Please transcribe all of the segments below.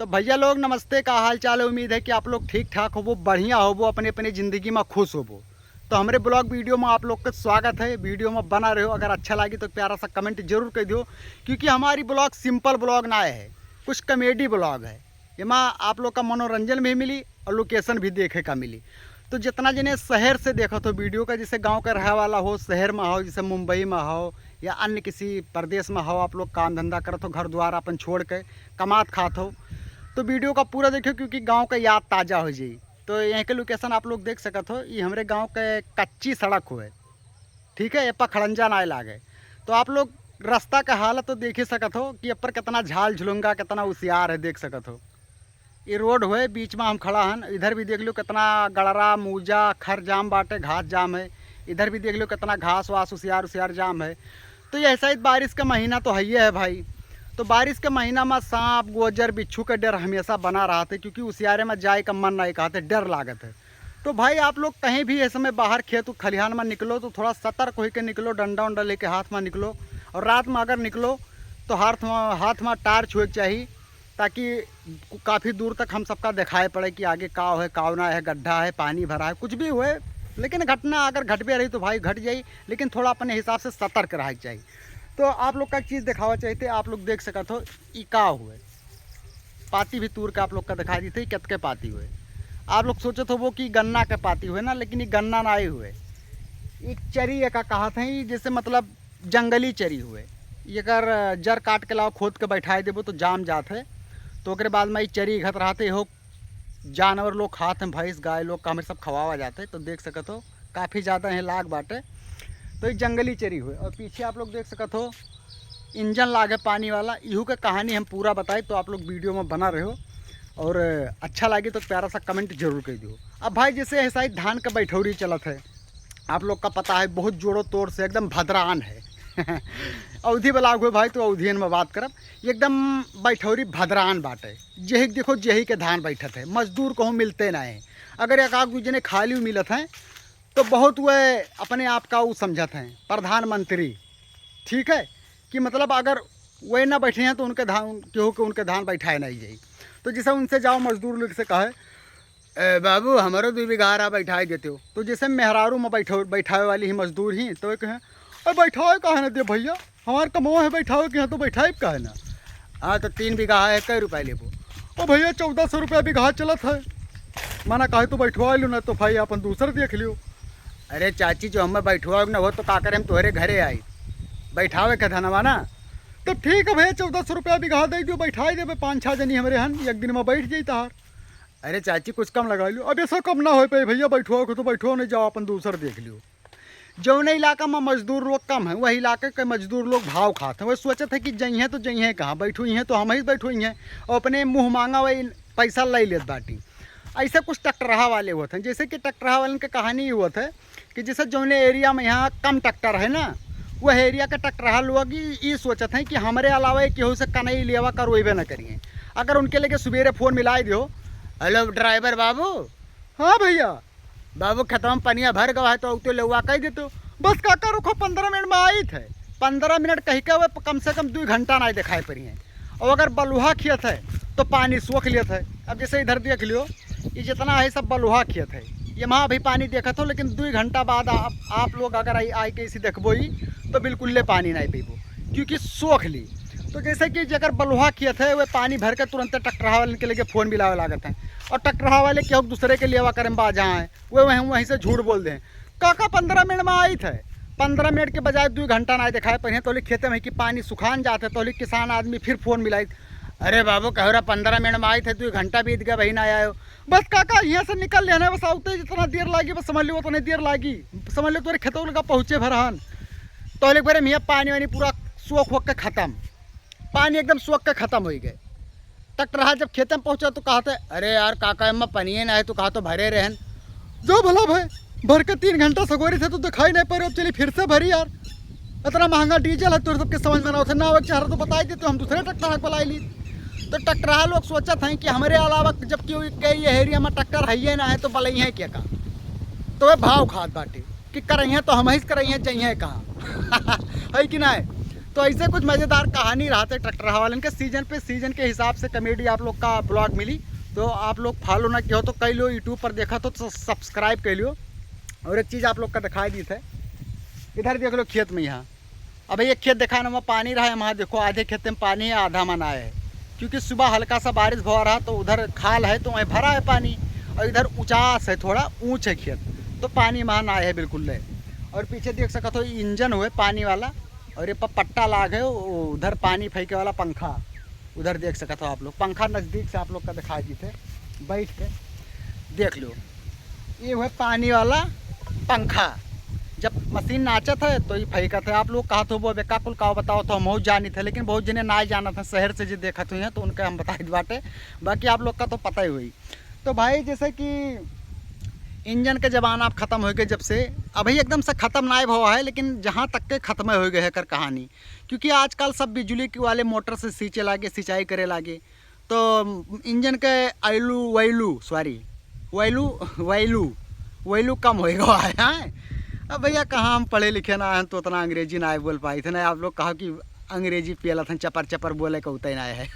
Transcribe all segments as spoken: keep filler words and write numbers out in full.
तो भैया लोग नमस्ते, का हाल चाल है? उम्मीद है कि आप लोग ठीक ठाक होबो, बढ़िया होबो, अपने अपने जिंदगी मा खुश होबो। तो हमरे ब्लॉग वीडियो मा आप लोग का स्वागत है, वीडियो मा बना रहो। अगर अच्छा लागी तो प्यारा सा कमेंट जरूर कर दियो, क्योंकि हमारी ब्लॉग सिंपल ब्लॉग ना है, कुछ कॉमेडी ब्लॉग है। एमा आप लोग का मनोरंजन भी मिली और लोकेशन भी देखे का मिली। तो जितना जने शहर से देखत हो वीडियो का, जैसे गाँव का रहे वाला हो, शहर मा हो, जैसे मुंबई मा हो या अन्य किसी प्रदेश मा हो, आप लोग काम धंधा करत हो, घर द्वार अपन छोड़ के कमात खात हो, तो वीडियो का पूरा देखियो, क्योंकि गाँव का याद ताज़ा हो जाई। तो यहाँ के लोकेशन आप लोग देख सकत हो, ये हमरे गाँव के कच्ची सड़क हुए, ठीक है, ये पखड़ंजा ना लागे। तो आप लोग रास्ता का हालत तो देख ही सकत हो कि ऊपर कितना झाल झुलुंगा, कितना उसियार है, देख सकत हो। ये रोड हुए, बीच मा हम खड़ा हन, इधर भी देख लो कितना गड़रा, मूजा, खर जाम बाटे, घास जाम है। इधर भी देख लो कितना घास वास, उसियार उसियार जाम है। तो यह शायद बारिश का महीना तो है ही है भाई। तो बारिश के महीना मा सांप, गोजर, बिच्छू का डर हमेशा बना रहत है, क्योंकि उसियारे मा जाए का मन नहीं कहते, डर लागत है। तो भाई आप लोग कहीं भी इस समय बाहर खेत खलिहान मा निकलो तो थोड़ा सतर्क होके निकलो, डंडा उंडा लेके हाथ मा निकलो। और रात मा अगर निकलो तो हाथ मा, हाथ मा टार्च होए के चाही, ताकि काफ़ी दूर तक हम सबका दिखाई पड़े कि आगे काव है, काव ना है, गड्ढा है, पानी भरा है, कुछ भी हुए। लेकिन घटना अगर घटबे रही तो भाई घट जाई, लेकिन थोड़ा अपने हिसाब से सतर्क रहे के चाही। तो आप लोग का एक चीज़ दिखावा चाहते, आप लोग देख सकत हो, ई काव हुए, पाती भी तूर के आप लोग का दिखाई देते, कतके पाती हुए। आप लोग सोचत होबो कि गन्ना के पाती हुए ना, लेकिन ये गन्ना ना ही हुए, एक चरी एका कहत हैं, ई जैसे मतलब जंगली चरी हुए। एकर जर काट के लाओ, खोद के बैठाए देबो तो जाम जात है। तो ओकरे बाद मा ई चरी घत रहते हो, जानवर लोग खात हैं, भैंस गाय लोग का हमें सब खवावा जाते। तो देख सकत हो काफ़ी ज़्यादा यहाँ लाग बाटे। तो ई जंगली चरी हुए। और पीछे आप लोग देख सकत हो इंजन लाग है पानी वाला। इहू के कहानी हम पूरा बताए, तो आप लोग वीडियो मा बना रहे हो। और अच्छा लागे तो प्यारा सा कमेंट जरूर कर दियो। अब भाई जैसे ऐसा ही धान का बैठौरी चलत है, आप लोग का पता है बहुत जोरों तोर से एकदम भदरान है। अवधी वाला हुए भाई, तो अवधियन मा बात करब, एकदम बैठौरी भदरान बाटे। जेही के देखो जेही के धान बैठत है, मजदूर कहूँ मिलते ना है। अगर एक आध दू जने खाली मिलत हैं तो बहुत वह अपने आप का ऊ समझत हैं प्रधानमंत्री, ठीक है, कि मतलब अगर वह ना बैठे हैं तो उनके धान, केहू के उनके धान बैठाए नहीं जाई। तो जैसे उनसे जाओ मजदूर लोग से कहे, "ए बाबू, हमरो दू बीघा आरा बैठाए देते हो।" तो जैसे मेहरारू मा बैठो, बैठावे वाली ही मजदूर ही, तो वे कहे, "अरे बैठाए काहे ना दे भैया, हमार कमवा है बैठावे के, यहाँ तो बैठाए काहे ना?" "हाँ तो तीन बीघा है, कै रुपया लेबो?" "ओ भैया, चौदह सौ रुपया बीघा चलत है।" "मना कहे तो बैठवा लो, ना तो भाई अपन दूसर देख लियो।" "अरे चाची, जो हमें बैठवा ना हो तो का करे, हम तोहरे घरे आई, बैठावे के धनवा ना।" "तो ठीक है भैया, चौदह सौ रुपया बीघा दे दियो, बैठाए देबे, पाँच छः जनी हमरे हन, एक दिन मा बैठ जाई तहार।" "अरे चाची, कुछ कम लगा लियो।" "अब ऐसा कम ना हो पाए भैया, बैठवा के तो बैठवा नहीं, जाओ अपन दूसर देख लियो।" जौने इलाका मा मजदूर लोग कम है, वही इलाके के मजदूर लोग भाव खात हैं। वह सोचत है कि जइहें तो जइहें कहाँ, बैठुइहें तो हम ही बैठुइहें, और अपने मुँह मांगा वही पैसा ले लेत बाटी। ऐसे कुछ टकटरहा वाले होत हैं। जैसे कि टकटरहा वालन के कहानी ये होत है कि जैसे जौने एरिया मा यहाँ कम ट्रैक्टर है ना, वह एरिया के टकटरहा लोग ई, ई सोचत हैं कि हमरे अलावा ये केहू से कनई लेवा करवइबे न करिए। अगर उनके लगे सुबेरे फोन मिलाई दियो, "हेलो ड्राइवर बाबू।" "हाँ भैया।" "बाबू, खेतवा मा पनिया भर गवा है तो औते लेवा कह देतो।" "बस काका रुको, पन्द्रह मिनट मा आइत है।" पन्द्रह मिनट कह के वह कम से कम दू घंटा ना दिखाई पड़ी है। और अगर बलुहा खेत है तो पानी सोख लेत है। अब जैसे इधर देख लियो, ये जितना है सब बलुहा खेत है। ये मा अभी पानी देखत हो, लेकिन दू घंटा बाद आप, आप लोग अगर आई, आई के इसी देखबो ही तो बिल्कुल ले पानी नहीं पीबो, क्योंकि सोख ली। तो जैसे कि जेकर बलुहा खेत है, वह पानी भर के तुरंत टकटरहा वाले के लगे फोन मिलावे लागत है, और टकटरहा वाले केहू दूसरे के लेवा करे मा बाझा है, वह वहीं, वहीं से झूठ बोल दे। "काका, पन्द्रह मिनट मा आइत है।" पन्द्रह मिनट के बजाय दू घंटा ना दिखाई पड़े, तोहले खेते मा कि पानी सुखान जात है, तोहले किसान आदमी फिर फोन मिलाई, "अरे बाबू, कहो रहा पन्द्रह मिनट मा आइत है, दू घंटा बीत गया, वही ना आयो।" "बस काका, यहाँ से निकल लेना है, बस आउते जितना देर लागी, बस समझ लियो उतने देर लागी, समझ लियो तोरे खेतों लगा पहुँचे भर हन।" तोहले एक बार मियाँ पानी वानी पूरा सोख होके खत्म, पानी एकदम सोख के खत्म हो गए। टकटरहा जब खेते मा पहुँचा तो कहते, "अरे यार काका, एमा पनिये ना है, तो कहा तो भरे रहन।" "जो भला भाई, भर के तीन घंटा सगोरी थे तो दिखाई नहीं पड़े, अब चली फिर से भरी यार। इतना महंगा डीजल है, तोरे सबके समझ मा ना होते, ना आवे के चाह रहा तो बताई देते, हम दूसरे टकटरहा को लाई ली।" तो टकटरहा लोग सोचत हैं कि हमरे अलावा जब केहू के ये एरिया मा ट्रैक्टर है ही ना है तो बलइहें के का, तो वह भाव खात बाटे कि करइहें तो हम ही करइहें, जइहें कहाँ। है कि ना है? तो ऐसे कुछ मज़ेदार कहानी रहत है ट्रैक्टर वालन के। सीजन पे, सीजन के हिसाब से कॉमेडी आप लोग का ब्लॉग मिली। तो आप लोग फॉलो ना किया हो तो कइ लियो, यूट्यूब पर देखा तो सब्सक्राइब कइ लियो। और एक चीज़ आप लोग का दिखाई दी थे, इधर देख लो खेत में यहाँ, अब एक खेत देखा ना, वहाँ पानी रहा है, वहाँ देखो आधे खेत में पानी है, आधा में नाय है, क्योंकि सुबह हल्का सा बारिश भवा रहा तो उधर खाल है तो वहीं भरा है पानी, और इधर ऊंचास है, थोड़ा ऊंच है खेत, तो पानी वहाँ नाय है बिल्कुल ले। और पीछे देख सकत हो इंजन हुए पानी वाला, और ये पर पट्टा लाग है, उ-, उधर पानी फेंके वाला पंखा, उधर देख सकत हो आप लोग, पंखा नज़दीक से आप लोग का दिखाई देते, बैठ के देख लो, ये हुए पानी वाला पंखा। जब मशीन नाचत है तो ये फेंकत है। आप लोग कहत हो, "बे का कुल का बताओ?" तो हम बहुत जानित है, लेकिन बहुत जने ना जानत हैं, शहर से जो देखत हुई हैं तो उनका हम बताइत बाटे, बाकी आप लोग का तो पता ही हुई। तो भाई, जैसे कि इंजन के ज़माना अब ख़त्म हो गए जब से, अभी एकदम से ख़त्म ना भवा है, लेकिन जहाँ तक के ख़त्म हो गए है कर कहानी, क्योंकि आजकल सब बिजली के वाले मोटर से सींचे लागे, सिंचाई करे लागे, तो इंजन के आइलू value, sorry, value, value, value कम हो गवा है, हैं? अब भैया, कहाँ हम पढ़े लिखे ना हैं, तो उतना अंग्रेजी ना बोल पाई थे ना। आप लोग कहा कि अंग्रेजी पियलत हैं, चपर चपर बोले के उतना है।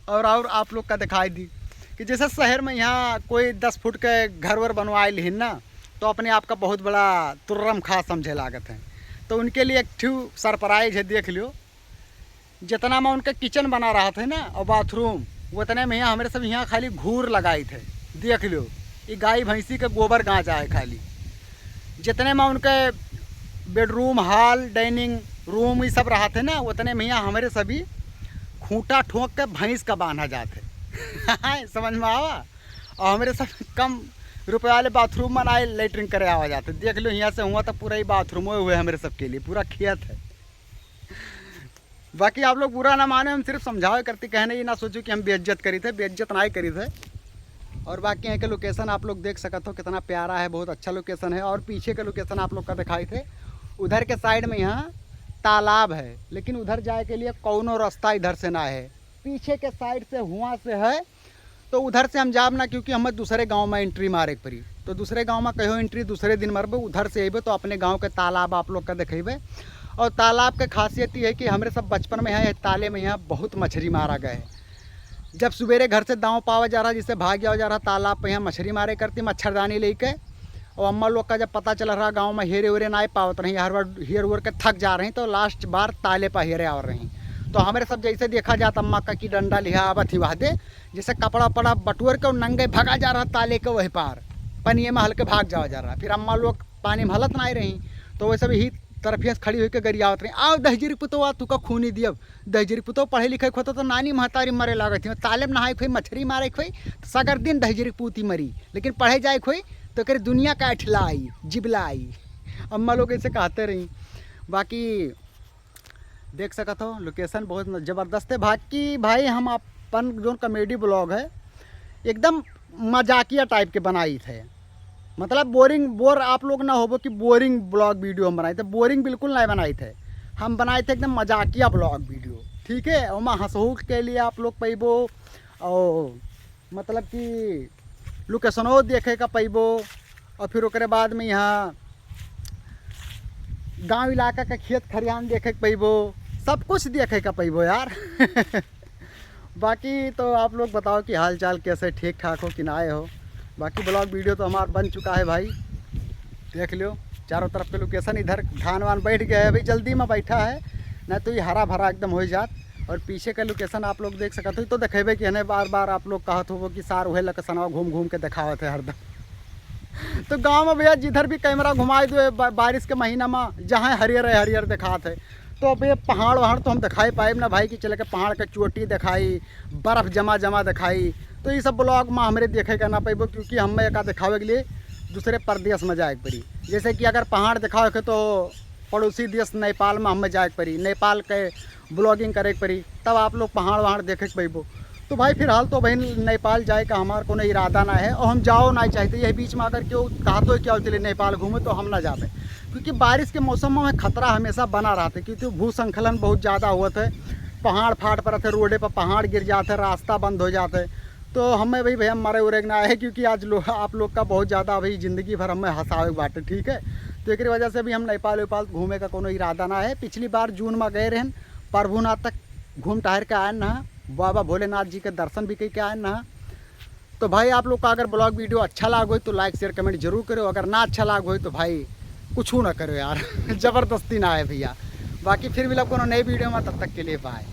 और, और आप लोग का दिखाई दी कि जैसे शहर में यहाँ कोई दस फुट के घर वर बनवाए लिहिन ना, तो अपने आप का बहुत बड़ा तुर्रम खा समझे लागत हैं। तो उनके लिए एक ठू सरप्राइज है, देख लियो। जितना में उनका किचन बना रहत है ना और बाथरूम, उतने में यहाँ हमरे सब यहाँ खाली घूर लगाइत है। देख लियो, ये गाय भैंसी के गोबर गाँचा है खाली। जितने में उनके बेडरूम, हॉल, डाइनिंग रूम, ये सब रहत है ना, उतने में यहाँ हमरे सभी खूंटा ठोंक के भैंस का बांधा जात है। समझ में आवा? और हमरे सब कम रुपये वाले बाथरूम में ना लेटरिन करे आवा जाते। देख लो, यहाँ से हुआ तो पूरा ही बाथरूम हुए हमरे सब के लिए, पूरा खेत है। बाकी आप लोग बुरा ना माने, हम सिर्फ समझावे करती, कहने ये ना सोचो कि हम बेइज्जत करी थे, बेइज्जत ना ही करी थे। और बाकी यहाँ के लोकेशन आप लोग देख सकत हो, कितना प्यारा है, बहुत अच्छा लोकेशन है। और पीछे के लोकेशन आप लोग का दिखाई थे, उधर के साइड में यहाँ तालाब है, लेकिन उधर जाए के लिए कौनो रास्ता इधर से ना है। पीछे के साइड से हुआ से है, तो उधर से हम जाब ना, क्योंकि हमें दूसरे गांव में एंट्री मारे के पड़ी। तो दूसरे गांव में कहो एंट्री, दूसरे दिन मारबे, उधर से अइबे तो अपने गांव के तालाब आप लोग का देखेबे। और तालाब के खासियत ये है कि हमरे सब बचपन में यहाँ, ये ताले में यहाँ बहुत मछली मारा गए है। जब सुबेरे घर से दाँव पावा जा रहा, जिससे भाग जावा जा रहा तालाब पे, यहाँ मछली मारे करती मच्छरदानी लेके। और अम्मा लोग का जब पता चल रहा गाँव में हेरे ओरे ना पावत रही, हर बार हेर ओर के थक जा रही, तो लास्ट बार ताले पर हेरे आवर रही। तो हमरे सब जैसे देखा जात अम्मा का कि डंडा लिहा आवत ही वह दे, जैसे कपड़ा उपड़ा बटोर के और नंगे भगा जा रहा ताले के वही पार, पनिये में हल्के भाग जावा जा रहा। फिर अम्मा लोग पानी में हलत ना रही, तो वैसे भी ही तरफिया से खड़ी होके गरियावत रही, "आओ दहिजरी पुतवा, तुका खूनी दियब।" दहिजरी पुतवा पढ़े लिखे के होता तो नानी महतारी मरे लागत ही, ताले में नहाए के होई, मछरी मारे के होई, तो सगर दिन दहिजरी पूती मरी, लेकिन पढ़े जाए के होई तो एकरे दुनिया का अठलाई, जिबलाई। अम्मा लोग ऐसे कहते रही। बाकी देख सकत हो, लोकेशन बहुत न-, जबरदस्त है। बाकी भाई, हम अपन जोन कॉमेडी ब्लॉग है, एकदम मजाकिया टाइप के बनाई थे, मतलब बोरिंग बोर आप लोग ना होबो कि बोरिंग ब्लॉग वीडियो हम बनाई थे, बोरिंग बिल्कुल नहीं बनाई थे। हम बनाए थे एकदम मजाकिया ब्लॉग वीडियो, ठीक है। ओमा हंसहू के लिए आप लोग पैबो, और मतलब कि लोकेशनो देखे का पैबो, और फिर ओकरे बाद में यहाँ गांव इलाका का खेत खरियान देखे के पैबो, सब कुछ देखे का पैबो यार। बाकी तो आप लोग बताओ कि हाल चाल कैसे, ठीक ठाक हो कि ना आए हो। बाकी ब्लॉग वीडियो तो हमार बन चुका है भाई, देख लियो चारों तरफ के लोकेशन। इधर धान वान बैठ गया है, अभी जल्दी में बैठा है, ना तो ये हरा भरा एकदम हो जात। और पीछे का लोकेशन आप लोग देख सकत हो, तो देखेबे कि हने बार बार आप लोग कहत होबो कि सार उहे लोकेशनवा घूम घूम के देखावत है हरदम। तो गाँव में भैया जिधर भी कैमरा घुमाई दो, ये बा-, बारिश के महीना में जहाँ हरियर है, हरियर देखात है। तो अब ये पहाड़ वहाड़ तो हम दिखाई पाइब ना भाई, कि चले के पहाड़ के चोटी दिखाई, बर्फ जमा जमा दिखाई। तो ये सब ब्लॉग में हमरे देखे के ना पैबो, क्योंकि हमें एका दिखावे के लिए दूसरे प्रदेश में जाए के पड़ी। जैसे कि अगर पहाड़ दिखावे के तो पड़ोसी देश नेपाल में हमें जाए के पड़ी, नेपाल के ब्लॉगिंग करे के पड़ी, तब आप लोग पहाड़ वहाड़ देखे के पैबो। तो भाई, फिलहाल तो भाई नेपाल जाए का हमार कोनो इरादा ना है और हम जाओ ना चाहते। यही बीच में अगर केहू कहतो कि आओ चले नेपाल घूमे, तो हम ना जाते, क्योंकि बारिश के मौसम में खतरा हमेशा बना रहता है, क्योंकि भूस्खलन बहुत ज़्यादा होत है, पहाड़ फाट पड़त है, रोडे पर पहाड़ गिर जात है, रास्ता बंद हो जात है। तो हमें भाई, भैया, मरे उरे के ना है, क्योंकि आज लो-, आप लोग का बहुत ज़्यादा अभी ज़िंदगी भर हमें हंसावे के बाटे, ठीक है। तो एकरे वजह से भी हम नेपाल वेपाल घूमे का कोनो इरादा ना है। पिछली बार जून में गए रहन, प्रभुनाथ तक घूम टहर के आयन ना, बाबा भोलेनाथ जी के दर्शन भी कई के आयन ना। तो भाई, आप लोग का अगर ब्लॉग वीडियो अच्छा लाग होई तो लाइक शेयर कमेंट जरूर करो, अगर ना अच्छा लाग होई तो भाई कुछ ना करो यार। जबरदस्ती ना है भैया। बाकी फिर मिलब कोनो नए वीडियो में, तब तक के लिए बाय।